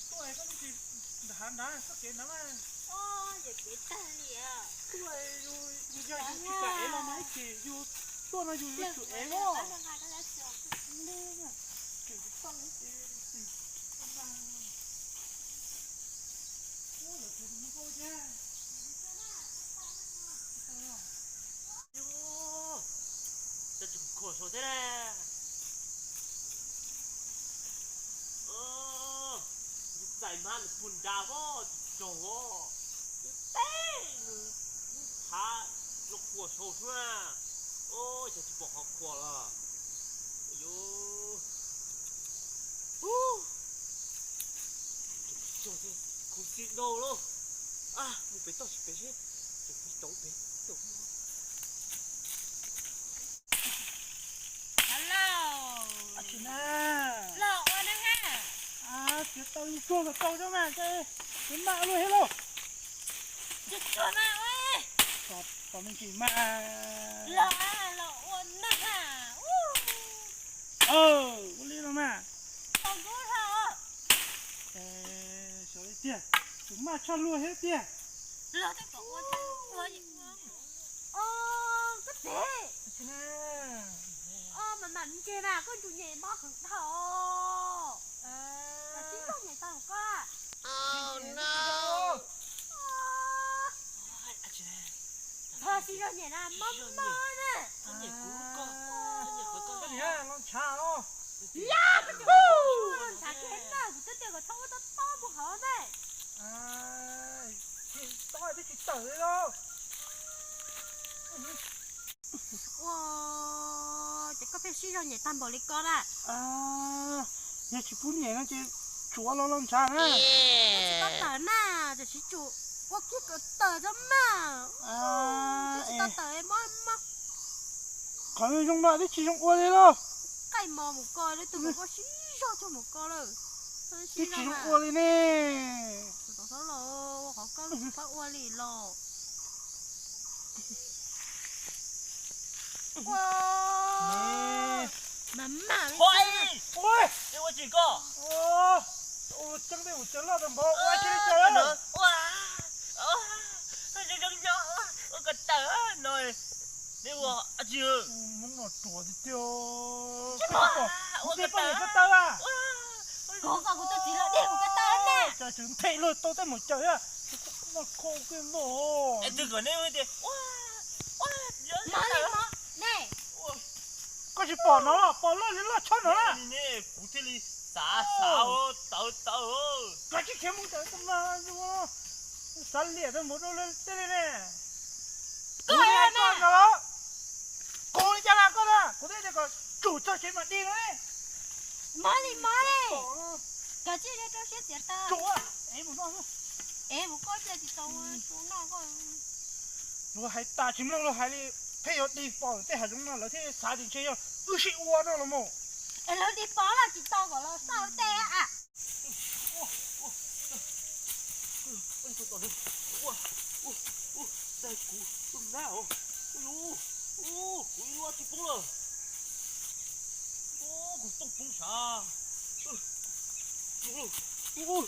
Tuaj koj tsis nram hav nrad txoj kev nrad mas. Tuaj yus yog yus tsis kam ev los mas ib chim yus tuaj no yus yuav tsum ev os. Cov tsis khuam saud thiab na. Txais hmab lawm puag nrad os, tsis tsaug os. Teb nws thav los khuam saud xwb na. Cov tsis pom qhov khuam los. Khuv xim dhau lawm. Mus pem toj tsis pem seb, tseem pib tau pem. Hello. Los ua neeg na. Txiav tau yus tsuag los tau cov mas, txiav maj luaj thiab lauj. Tsuag tsuag mas ua. Tau me ntsis mas. Los los ua neeg na. Ua li no mas. Xyov li tiag, tus maj tshaj luag thiab tiag. Koj txiv, mam mam ntse mas koj ntsus nyem mob heev dhau. Tib lub nyem tau koj. Tsis zog nyem na, mob mob na. Los ntshav os. Ntshav kiag na, kuv twb tias kom txhob ua tob tob mus hauv ne. Tob twb tsis tawm li lauj. Ua, ces koj pheej sib zog nyem tag npaum li ko na. Yog tsis pub nyem no ces tsuav los los ntshav na. Tsis tau tawm na, ces tsis tsum ua kiag kom tawm tso mas. Tsis tau tawm mob mob. Qhov zoo no twb tsis zoo ua li lauj. Qaij mos mus ko, tus mus ko sib zog tuaj mus ko lawm. Twb tsis zoo ua li ne. Qhov koj tsis txhob ua li los. Ua, mas mas li. Ua tsis koj. Ua ceeb tej mus cawv loj tau npaum ua tsis li cas. Ua, ua ko taw no. Neb ua tsis. Muab no ruam tiag tiag. Ua ko taw. Koj koj kuv tus txiv los dej kuv ko taw ne. Cas tseem nthe luag tau tej mus cawv thiab. Muaj khau kawg nkaus. Es twg kom neb tias ua, ua, ne. Koj tsis pom no, pom loj li loj tshaj no na. Kuv thiaj li xav xav tawv tawv. Koj tsis khiav mus cawv tau mas, xav liam tau mus rau tej li ne. Koj no los, koj li cas na koj na, kuv thiaj tias kom tsum txog tsev mam dig no. Mob li mob li. Koj tsis rau siab txiav tau. Tsum, ev mus noj. Ev mus koj cia tsis tau, tsum noj koj. Luag hais tas tsis mloog luag hais li, pheej yuav dig pom tej hav zoov no lawv thiaj xav tias ntshe yog wb sib ua no los mas. Es lawv dig pom los tsis tau kom los xauj tej a. Ua, ua, ua, dai kuv tus nab os. Ua, ua, kuv ib lub tsis poob lawm. Ua, kuv tooj poob sav. Ua, ua,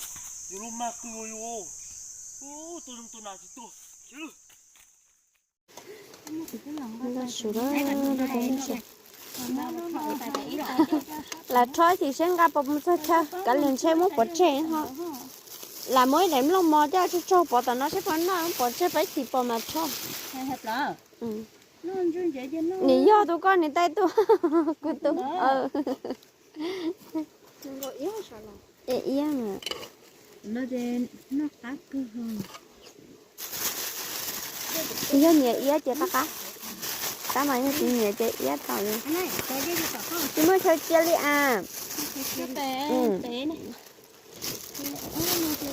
yuav luag mag qws yus. Ua, tua zoo tua nas tsis tuag. Khiav lawm. Lam rho ib chim seb nqa pov mus txog chaw, kav liam ntshe muab pov tseg ho. Lam muab ib daim nplooj mos coj tsaug tsaug pov tom no seb puas noj, pov tseg pab ib chim pov mas rho. Nim yog tus koj nim taij tuaj, kuv tus. Iab mas. Yog nyiam iab ces qab qab. Tab mas yog tsis nyiam ces iab tau li. Tsis muaj chaw cia li as.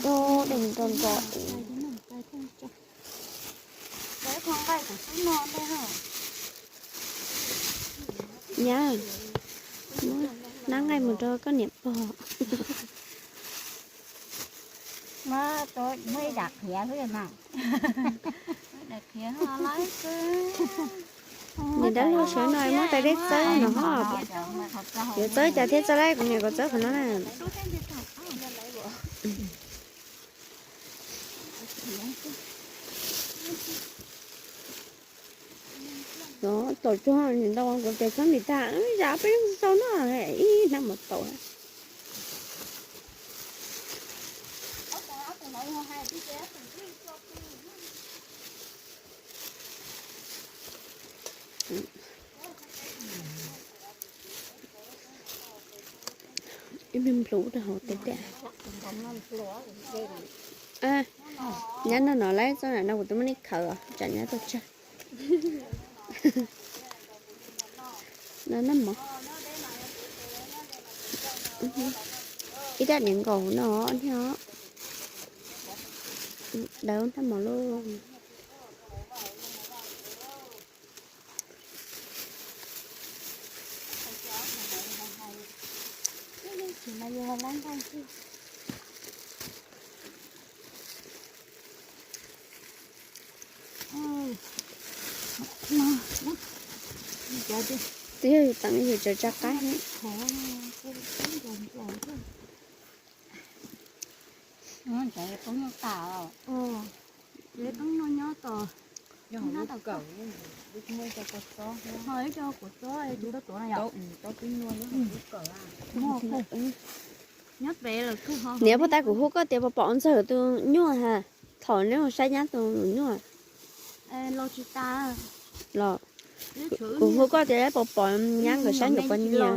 Ua deeg nro nro. Nyab, muab nab nqaij mus rau koj niam pog. Muab ib dam qhiav xwb mas. Dam qhiav ho lawv xwb. Niam dab laug sawv no muab tais dej txawb no ho. Yuav txawb cas thiaj txawb laib, kuv niam kom txawb qhov no na. Tom tsuag ntau kuv tias txhob ntim tag, zam peb lub tsis tau noj, ib hnab mov tau. Ib pliag nplua rau hauv tes tiag. Nyab noj no lawm, txoj nam no kuv twb muab nej khaws os, tsam nyab tuaj tsawg. No noj mov. Ib rab niam nkaus no thiab os. Dawb noj mov lauj. Twb yog yus teev yus tsav tsa qab. Niam, puas tas kuv hu koj tias pom pom ntxawg tus nyuj ha, thaum neb mus saib nyab tus nyuj los? Kuv hu koj tias pom pom nyab nkawd saib nkawd poj niam.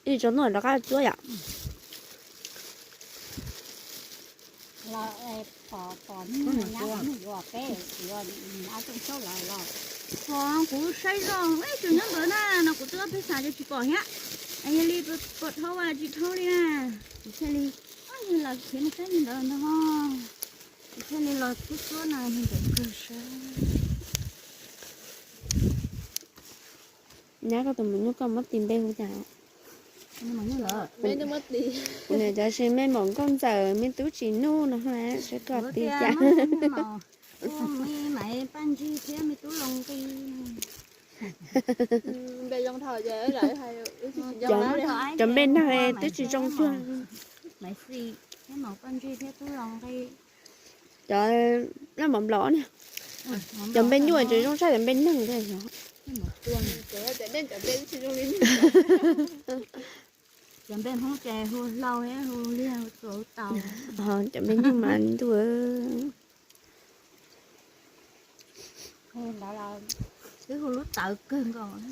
Ib tso noj rov qab tsuab yom. Kuv saib zoo ib tug nyob ntawd na, no kuv twb pheej xav tias tsis pom thiab. Yog li pom dhau tsis dhau li na, kuv thiaj li los khiav mus saib li ntawd ntag. Kuv thiaj li los tsuab tsuab no li ntawd kawg saib. Nyab, koj tus maum nyuj koj muab tis npe hu cas? Kuv niam cov si me maum nkauj ntxawm me tub tsis nug no, saib koj tis cas. Cov npe neeg twb tsis zoo cuag. Cov laj mov nplaum ne, cov npe nyuj tsis zoo tshaj cov npe neeg thiab. Cov npe Hmoob ces hu hlau thiab hu liag hu tuam hu tau. Cov npe nyuj mas ntuj. Twb hu lub tawv kawg nkaus.